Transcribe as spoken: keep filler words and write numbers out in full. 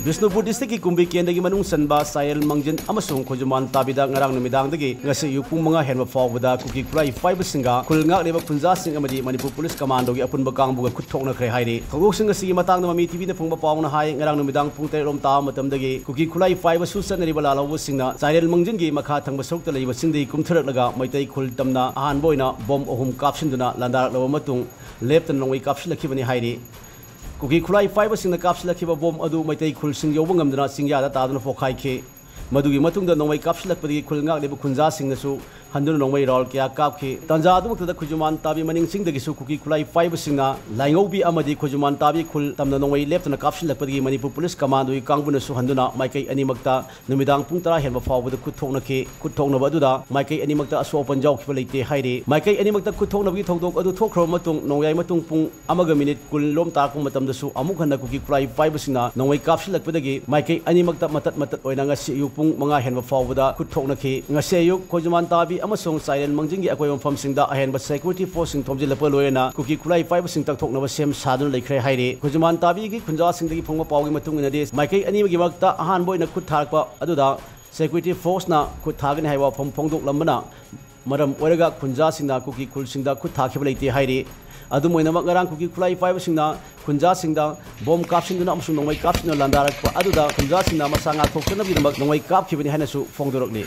ꯕꯤꯁꯅꯨꯄꯨꯔ ꯗꯤꯁꯇ꯭ꯔꯤꯛꯀꯤ ꯀꯨꯝꯕꯤ ꯀꯦꯟꯗꯒꯤ ꯃꯅꯨꯡ ꯆꯟꯕ ꯆꯥꯏꯔꯦꯜ ꯃꯥꯡꯖꯤꯟ ꯑꯃꯁꯨꯡ ꯈꯣꯏꯖꯨꯃꯥꯟ ꯇꯥꯕꯤꯗ ꯉꯔꯥꯡ ꯅꯨꯃꯤꯗꯥꯡꯗꯒꯤ ꯉꯁꯤ ꯑꯌꯨꯛ ꯄꯨꯡ ꯃꯉꯥ ꯍꯦꯟꯕ ꯐꯥꯎꯕꯗ ꯀꯨꯀꯤ ꯈꯨꯠꯂꯥꯏ ꯄꯥꯏꯕꯁꯤꯡꯒ ꯈꯨꯜ ꯉꯥꯛꯂꯤꯕ ꯈꯨꯟꯖꯥꯁꯤꯡ ꯑꯃꯗꯤ ꯃꯅꯤꯄꯨꯔ ꯄꯨꯂꯤꯁ ꯀꯃꯥꯟꯗꯣꯒꯤ ꯑꯄꯨꯟꯕ ꯀꯥꯡꯕꯨꯒ ꯈꯨꯠ ꯊꯣꯛꯅꯈ꯭ꯔꯦ ꯍꯥꯏꯔꯤ꯫ ꯊꯧꯗꯣꯛꯁꯤꯡ ꯑꯁꯤꯒꯤ ꯃꯇꯥꯡꯗ ꯃꯃꯤ ꯇꯤꯚꯤꯅ ꯐꯪꯕ ꯄꯥꯎꯅ ꯍꯥꯏ, ꯉꯔꯥꯡ ꯅꯨꯃꯤꯗꯥꯡ ꯄꯨꯡ ꯇꯔꯦꯠ ꯔꯣꯝ ꯇꯥꯕ ꯃꯇꯝꯗꯒꯤ ꯀꯨꯀꯤ ꯈꯨꯠꯂꯥꯏ ꯄꯥꯏꯕꯁꯨ ꯆꯠꯅꯔꯤꯕ ꯂꯥꯜꯍꯧꯕꯁꯤꯡꯅ ꯆꯥꯏꯔꯦꯜ ꯃꯥꯡꯖꯤꯟꯒꯤ ꯃꯈꯥ ꯊꯪꯕ ꯁꯔꯨꯛꯇ ꯂꯩꯕꯁꯤꯡꯗꯒꯤ ꯀꯨꯝꯊꯔꯛꯂꯒ ꯃꯩꯇꯩ ꯈꯨꯜ ꯇꯝꯅ ꯑꯍꯥꯟꯕ ꯑꯣꯏꯅ ꯕꯣꯝ ꯑꯍꯨꯝ ꯀꯥꯞꯁꯤꯟꯗꯨꯅ ꯂꯥꯟꯗꯥꯔꯛꯂꯕ ꯃꯇꯨꯡ ꯂꯦꯞꯇꯅ ꯅꯣꯡꯃꯩ ꯀꯥꯞꯁꯤꯜꯂꯛꯈꯤꯕꯅꯤ ꯍꯥꯏꯔꯤ꯫ ꯀꯨꯀꯤ ꯈꯨꯠꯂꯥꯏ ꯄꯥꯏꯕꯁꯤꯡꯅ ꯀꯥꯞꯁꯤꯜꯂꯛꯈꯤꯕ ꯕꯣꯝ ꯑꯗꯨ ꯃꯩꯇꯩ ꯈꯨꯜꯁꯤꯡ ꯌꯧꯕ ꯉꯝꯗꯅ ꯆꯤꯡꯌꯥꯗ ꯇꯥꯗꯨꯅ ꯄꯣꯛꯈꯥꯏꯈꯤ꯫ ꯃꯗꯨꯒꯤ ꯃꯇꯨꯡꯗ ꯅꯣꯡꯃꯩ ꯀꯥꯞꯁꯤꯜꯂꯛꯄꯗꯒꯤ ꯈꯨꯜ ꯉꯥꯛꯂꯤꯕ ꯈꯨꯟꯖꯥꯁꯤꯡꯅꯁꯨ ꯍꯟꯗꯨꯅ ꯅꯣꯡꯃꯩ ꯔꯥꯎꯟ ꯀꯌꯥ ꯀꯥꯞꯈꯤ꯫ ꯇꯥꯟꯖꯥ ꯑꯗꯨꯃꯛꯇꯗ ꯈꯨꯖꯨꯃꯥꯟ ꯇꯥꯕꯤ ꯃꯅꯤꯡ ꯆꯤꯡꯗꯒꯤꯁꯨ ꯀꯨꯀꯤ ꯈꯨꯠꯂꯥꯏ ꯄꯥꯏꯕꯁꯤꯡꯅ ꯂꯥꯏꯉꯧꯕꯤ ꯑꯃꯗꯤ ꯈꯨꯖꯨꯃꯥꯟ ꯇꯥꯕꯤ ꯈꯨꯜ ꯇꯝꯅ ꯅꯣꯡꯃꯩ ꯂꯦꯞꯇꯅ ꯀꯥꯞꯁꯤꯜꯂꯛꯄꯗꯒꯤ ꯃꯅꯤꯄꯨꯔ ꯄꯨꯂꯤꯁ ꯀꯃꯥꯟꯗꯣꯒꯤ ꯀꯥꯡꯕꯨꯅꯁꯨ ꯍꯟꯗꯨꯅ ꯃꯥꯏꯀꯩ ꯑꯅꯤꯃꯛꯇ ꯅꯨꯃꯤꯗꯥꯡ ꯄꯨꯡ ꯇꯔꯥ ꯍꯦꯟꯕ ꯐꯥꯎꯕꯗ ꯈꯨꯠ ꯊꯣꯛꯅꯈꯤ꯫ ꯈꯨꯠ ꯊꯣꯛꯅꯕ ꯑꯗꯨꯗ ꯃꯥꯏꯀꯩ ꯑꯅꯤꯃꯛꯇ ꯑꯁꯣꯛ ꯑꯄꯟ ꯌꯥꯎꯈꯤꯕ ꯂꯩꯇꯦ ꯍꯥꯏꯔꯤ꯫ ꯃꯥꯏꯀꯩ ꯑꯅꯤꯃꯛꯇ ꯈꯨꯠ ꯊꯣꯛꯅꯕꯒꯤ ꯊꯧꯗꯣꯛ ꯑꯗꯨ ꯊꯣꯛꯈ꯭ꯔꯕ ꯃꯇꯨꯡ ꯅꯣꯡꯌꯥꯏ ꯃꯇꯨꯡ ꯄꯨꯡ ꯑꯃꯒ ꯃꯤꯅꯤꯠ ꯀꯨꯟ ꯂꯣꯝ ꯇꯥꯔꯛꯄ ꯃꯇꯝꯗꯁꯨ ꯑꯃꯨꯛ ꯍꯟꯅ ꯀꯨꯀꯤ ꯈꯨꯠꯂꯥꯏ ꯄꯥꯏꯕꯁꯤꯡꯅ ꯅꯣꯡꯃꯩ ꯀꯥꯞꯁꯤꯜꯂꯛꯄꯗꯒꯤ ꯃꯥꯏꯀꯩ ꯑꯅꯤꯃꯛꯇ ꯃꯇꯠ ꯃꯇꯠ ꯑꯣꯏꯅ ꯉꯁꯤ ꯑꯌꯨꯛ ꯄꯨꯡ ꯃꯉꯥ ꯍꯦꯟꯕ ꯐꯥꯎꯕꯗ ꯈꯨꯠ ꯊꯣꯛꯅꯈꯤ꯫ ꯉꯁꯤ ꯑꯌꯨꯛ ꯈꯣꯏꯖꯨꯃꯥꯟ ꯇꯥꯕꯤ ꯑꯃꯁꯨꯡ ꯆꯥꯏꯔꯦꯟ ꯃꯥꯡꯖꯤꯟꯒꯤ ꯑꯀꯣꯏꯕ ꯃꯐꯝꯁꯤꯡꯗ ꯑꯍꯦꯟꯕ ꯁꯦꯀ꯭ꯌꯨꯔꯤꯇꯤ ꯐꯣꯔꯁꯁꯤꯡ ꯊꯣꯝꯖꯤꯜꯂꯛꯄ ꯂꯣꯏꯅꯅ ꯀꯨꯀꯤ ꯈꯨꯠꯂꯥꯏ ꯄꯥꯏꯕꯁꯤꯡ ꯇꯛꯊꯣꯛꯅꯕ ꯁꯦꯝ ꯁꯥꯗꯨꯅ ꯂꯩꯈ꯭ꯔꯦ ꯍꯥꯏꯔꯤ꯫ ꯈꯣꯏꯖꯨꯃꯥꯟ ꯇꯥꯕꯤꯒꯤ ꯈꯨꯟꯖꯥꯁꯤꯡꯗꯒꯤ ꯐꯪꯕ ꯄꯥꯎꯒꯤ ꯃꯇꯨꯡ ꯏꯟꯅꯗꯤ ꯃꯥꯏꯀꯩ ꯑꯅꯤꯒꯤ ꯃꯔꯛꯇ ꯑꯍꯥꯟꯕ ꯑꯣꯏꯅ ꯈꯨꯠ ꯊꯥꯔꯛꯄ ꯑꯗꯨꯗ ꯁꯦꯀ꯭ꯌꯨꯔꯤꯇꯤ ꯐꯣꯔꯁꯅ ꯈꯨꯠ ꯊꯥꯒꯅꯤ ꯍꯥꯏꯕ ꯋꯥꯐꯝ ꯐꯣꯡꯗꯣꯛꯂꯝꯕꯅ ꯃꯔꯝ ꯑꯣꯏꯔꯒ ꯈꯨꯟꯖꯥꯁꯤꯡꯅ ꯀꯨꯀꯤ ꯈꯨꯜꯁꯤꯡꯗ ꯈꯨꯠ ꯊꯥꯈꯤꯕ ꯂꯩꯇꯦ ꯍꯥꯏꯔꯤ꯫ ꯑꯗꯨꯝ ꯑꯣꯏꯅꯃꯛ ꯉꯔꯥꯡ ꯀꯨꯀꯤ ꯈꯨꯠꯂꯥꯏ ꯄꯥꯏꯕꯁꯤꯡꯅ ꯈꯨꯟꯖꯥꯁꯤꯡꯗ ꯕꯣꯝ ꯀꯥꯞꯁꯤꯟꯗꯨꯅ ꯑꯃꯁꯨꯡ ꯅꯣꯡꯃꯩ ꯀꯥꯞꯁꯤꯟꯗꯨꯅ ꯂꯥꯟꯗꯥꯔꯛꯄ ꯑꯗꯨꯗ ꯈꯨꯟꯖꯥꯁꯤꯡꯅ ꯃꯁꯥ ꯉꯥꯛꯊꯣꯛꯆꯅꯕꯒꯤꯗꯃꯛ ꯅꯣꯡꯃꯩ ꯀꯥꯞꯈꯤꯕꯅꯤ ꯍꯥꯏꯅꯁꯨ ꯐꯣꯡꯗꯣꯔꯛꯂꯤ꯫